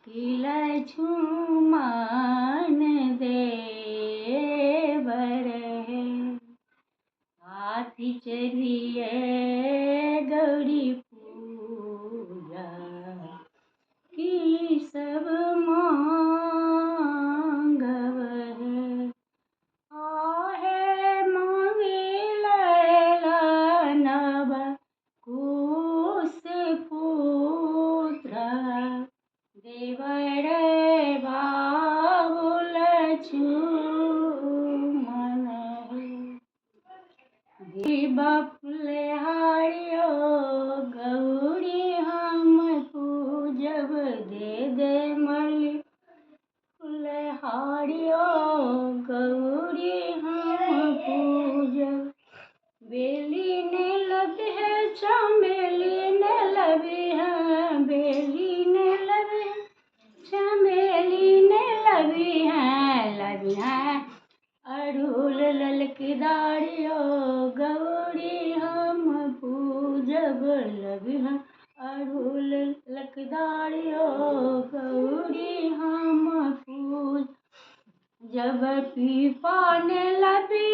कि लछुमन देवर हे। हाथी चढ़िए गौरी पूजा की सब मांगब हे। आहे मांगे नव कुश पुत्र देवर बाबुल चुमन हे। बफुलहारियो गौरी हम पूजब दे दे मली फुलहारियो गौरी हम पूजब। बेली ने लबी है चमेली ने लबी है, बेली ने लबी चमेली ने लबी है, लबी है अड़हुल ललकदारियो गौरी हम पूजब लबी है अड़हुल ललकदारियो गौरी हम पूज। जब पीपा ने लबी